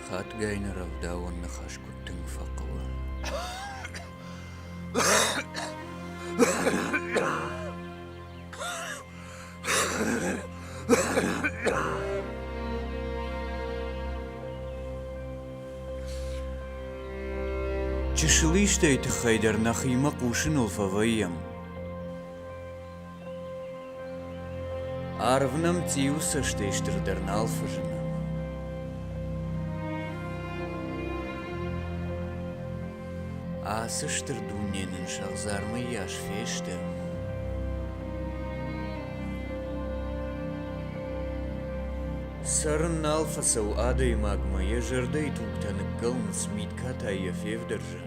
Хатгай нӕ рӕвдауӕн ныхас куыд тынг фӕхъӕуы. Чысыл истӕй тыххӕй дӕр нӕхимӕ хъусыныл фӕвӕййӕм. Арв нӕм цъиуы цӕстӕй стырдӕр нал фӕзыны. Ацы стыр дуне нын сӕгъдзармы йас фесты. Цӕрын нал фӕцӕуы адӕймагмӕ, йӕ зӕрдӕйы тугтӕ ныккӕлынц, мидкатай йӕ февдӕрзы.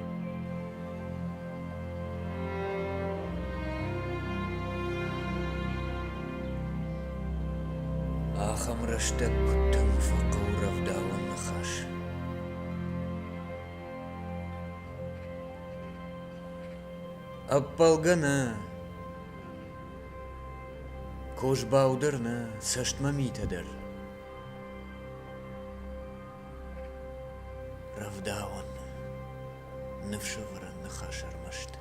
Ахӕм рӕстӕг куыд тынг фӕхъӕуы рӕвдауӕн ныхас. Ӕппӕлгӕ нӕ, козбау дӕр нӕ, цӕстмӕ митӕ дӕр. Рӕвдауӕн, ныфсӕвӕрӕн ныхас ӕрмӕст.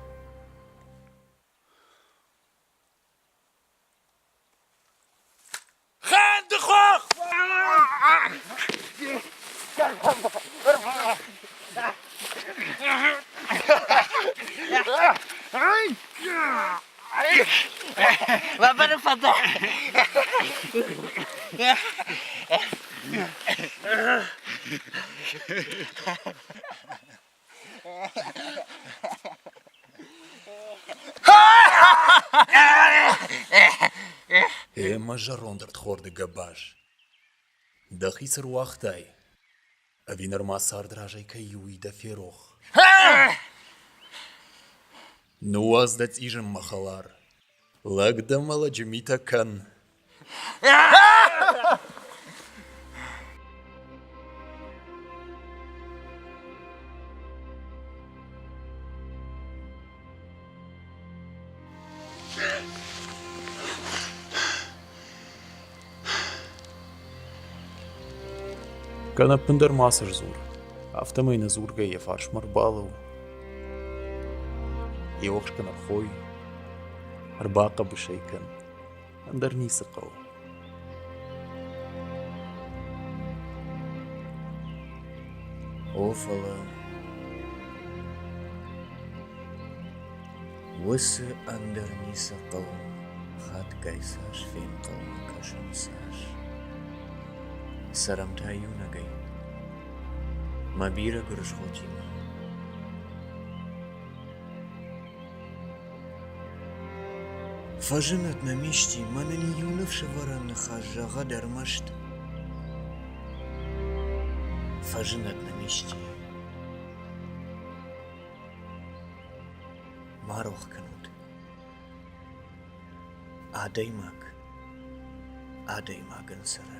Хӕндыхъох! Ӕмӕ зӕронд ӕрдхорды гӕбаз, дӕхи цы руагътай, ӕви нырма цард разӕй кӕй и, уый дӕ ферох? Ныууадз дӕ цъизын, мӕ хӕлар, лӕг дӕ мӕ лӕджы митӕ кӕн. Кӕнӕ ӕппындӕр мацы сдзур, афтӕмӕй нӕ дзургӕ йӕ фарсмӕ ӕрбалӕуу. Йе уӕхск ын ӕрхой, ӕрбахъӕбыс ӕй кӕн, ӕндӕр ницы хъӕуы. О, фӕлӕ уыцы ӕндӕр ницы хъӕуы, хатгай цас фенхъӕлмӕ кӕсӕм, цас. Цӕрӕм та иунӕгӕй, мӕ бирӕ гуырысхотимӕ. Фӕзынӕд нӕм исчи, мӕ нын иу ныфсӕвӕрӕн ныхас зӕгъӕд ӕрмӕст. Фӕзынӕд нӕм исчи. Ма рох кӕнут. Адӕймаг адӕймагӕн цӕры.